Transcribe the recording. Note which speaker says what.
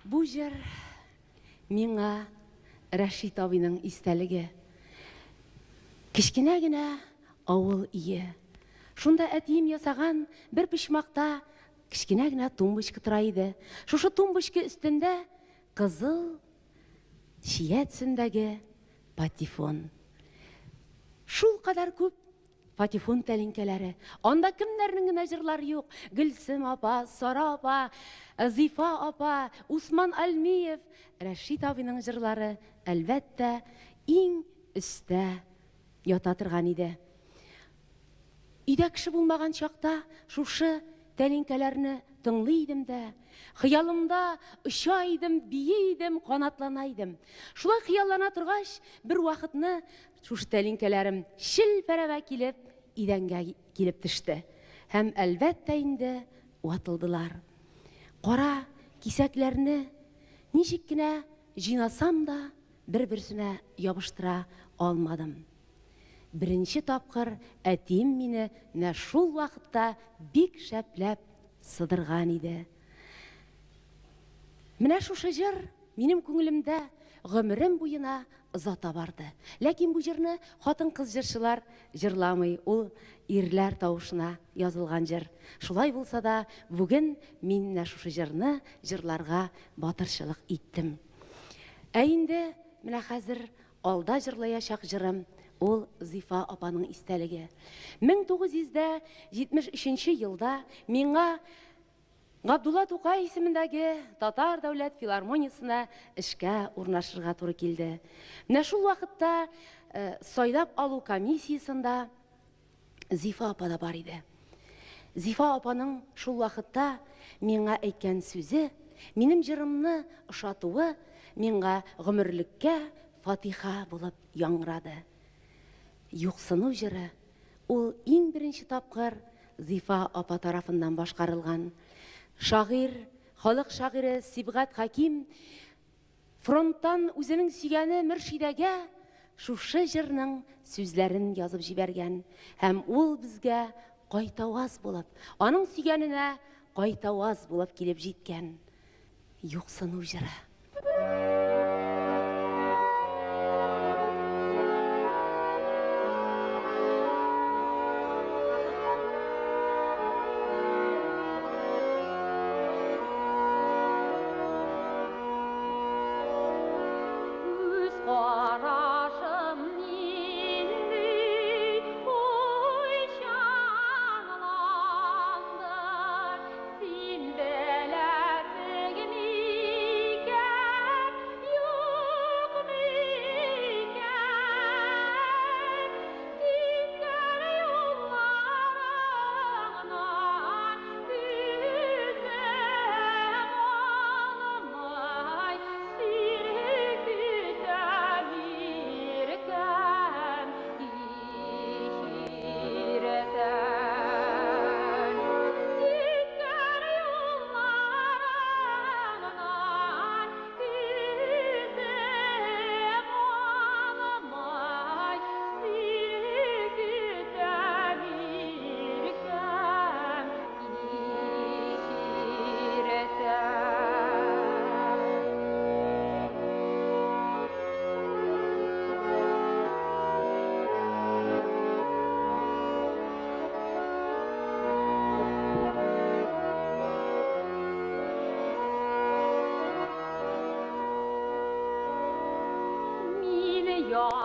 Speaker 1: Бу җыр миңа Рәшит абыйның истәлеге. Кечкенә генә авыл өе. Шунда әтием ясаган бер почмакта кечкенә генә тумбочка тора иде. Шушы тумбочка өстендә кызыл чия төсендәге патефон. Шулкадәр күп патефон тәлинкәләре. Анда кемнәрнең генә җырлары юк. Гөлсем апа, Сара апа, Зифа апа, Усман Альмиев, Рәшит абыйның җырлары, әлбәттә, иң өстә ята торган иде. Өйдә кеше булмаган чакта шушы тәлинкәләрне тыңлый идем дә, хыялымда оча идем, бии идем, канатлана идем. Шулай хыяллана торгач, бер вакытны шушы тәлинкәләрем челпәрәмә килеп, идәнгә килеп төште. Һәм, әлбәттә инде, ватылдылар. Кара кисәкләрне ничек кенә җыйнасам да, бер-берсенә ябыштыра алмадым. Беренче тапкыр әтием мине менә шул вакытта бик шәпләп сыдырган иде. Менә шушы җыр минем күңелемдә гомерем буена озата барды. Ләкин бу җырны хатын-кыз җырчылар җырламый, ул ирләр тавышына язылган җыр. Шулай булса да, бүген мин менә шушы җырны җырларга батырчылык иттем. Ә инде менә хәзер алда җырлаячак җырым, ул Зифа апаның истәлеге. 1973 елда миңа Габдулла Тукай исемендәге Татар дәүләт филармониясенә эшкә урнашырга туры килде. Менә шул вакытта сайлап алу комиссиясендә Зифа апа да бар иде. Зифа апаның шул вакытта миңа әйткән сүзе, минем җырымны ошатуы миңа гомерлеккә фатиха булып яңгырады. Юксыну җыры ул иң беренче тапкыр Зифа апа тарафыннан башкарылган. Шагыйрь, халык шагыйре Сибгат Хәким фронттан үзенең сөйгәне Мөршидәгә шушы җырның сүзләрен язып җибәргән һәм ул безгә кайтаваз булып, аның сөйгәненә кайтаваз булып килеп җиткән. Юксыну җыры.
Speaker 2: Күз карашым нинди уйчанландыр, Син беләсең микән, юк микән? Киткән юлларыңнан күзем алмый, Сине көтәм иртән, кич иртән. Киткән юлларыңнан күзем алмый, Сине көтәм иртән, кич иртән. Мин яр.